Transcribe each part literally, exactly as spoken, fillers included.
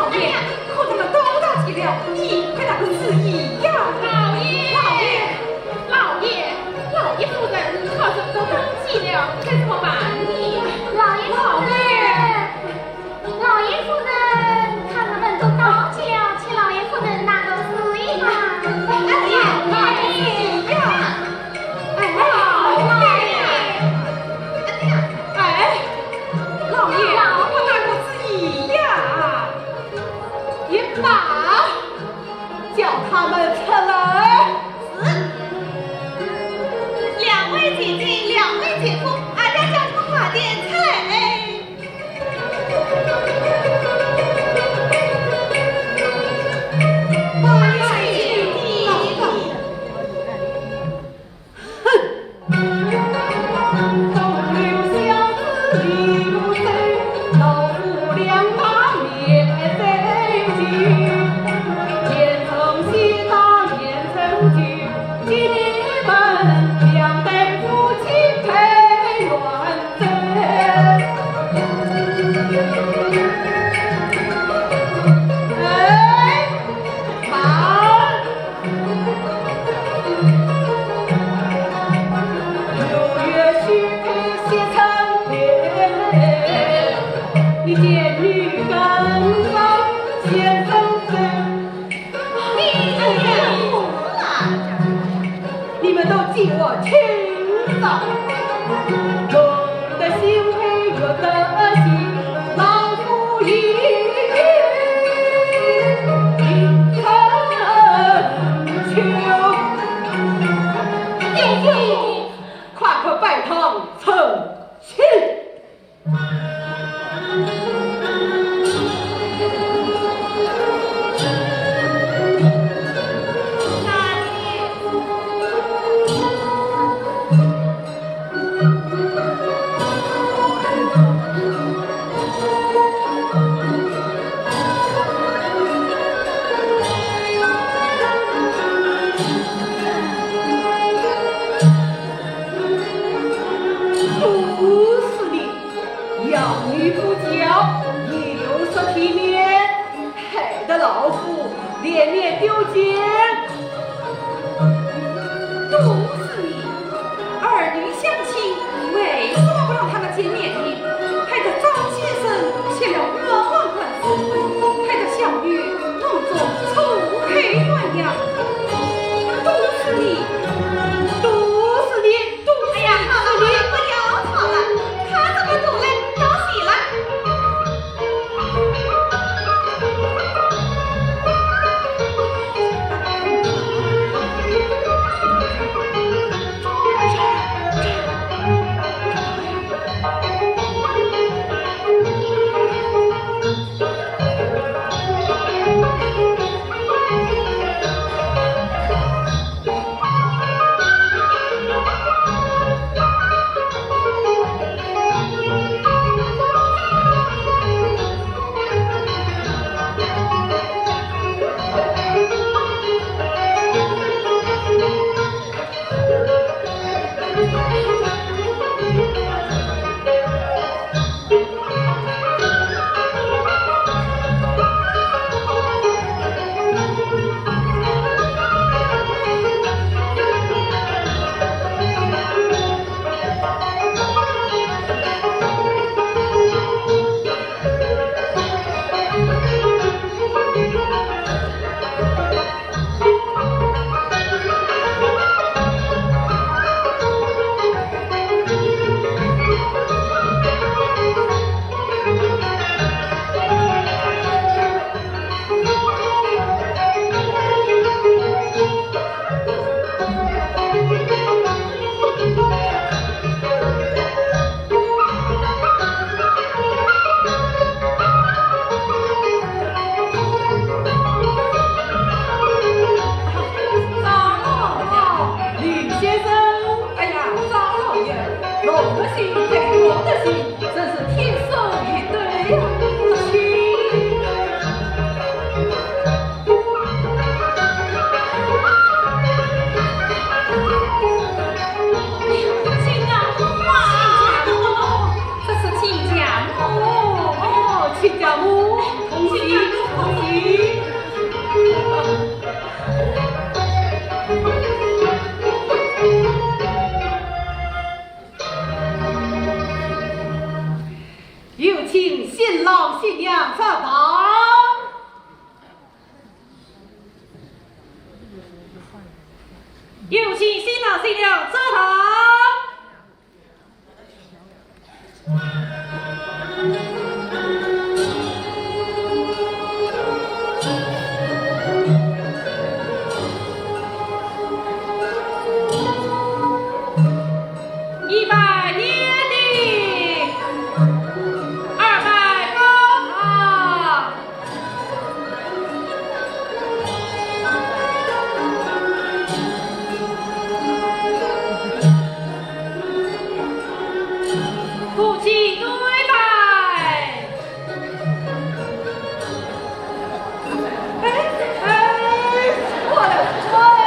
老爷，可他们都到齐了，你快拿个主意呀！老爷，老爷，老爷，老爷夫人可是都到齐了，该怎么办呢？老爷夫人，老爷夫人，看他们都到齐了，请老爷夫人拿个主意吧。哎呀，老爷呀！哎，老爷，哎，老爷，快拿个主意呀！ 也罢，叫他们出来。是。两位姐姐，两位姐夫，俺家将他们快点出来。快点。哼！哎，慢！ 你们都给我听着，我的心里有个心，老夫人。 快快拜堂成亲。都是你，养女不教，又说体面，害得老夫脸面丢尽。都是你，儿女相亲，为什么不让他们见面呢？害得张先生吃了冤枉官司，害得小女弄作臭黑鸳鸯。都是你，都是你，都是你！哎呀，好了好了，不要吵了，他这么多人都死了。进了灶堂。一拜天地，二拜高堂。 夫妻对拜。哎，哎，错了，错了。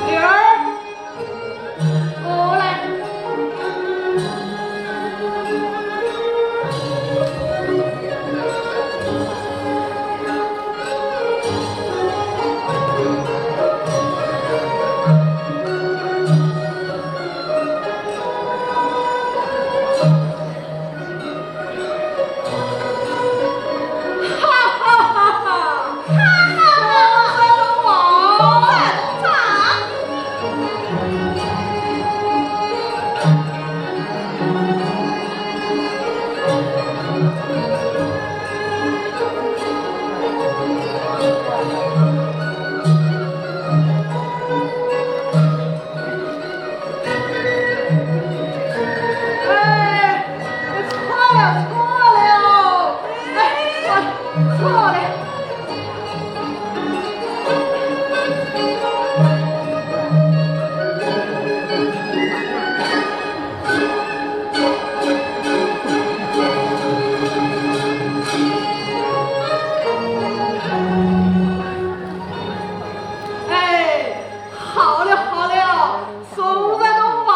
女儿，过来。 哎，错了，错了，哎，错了。 哎，好了好了，送人东房。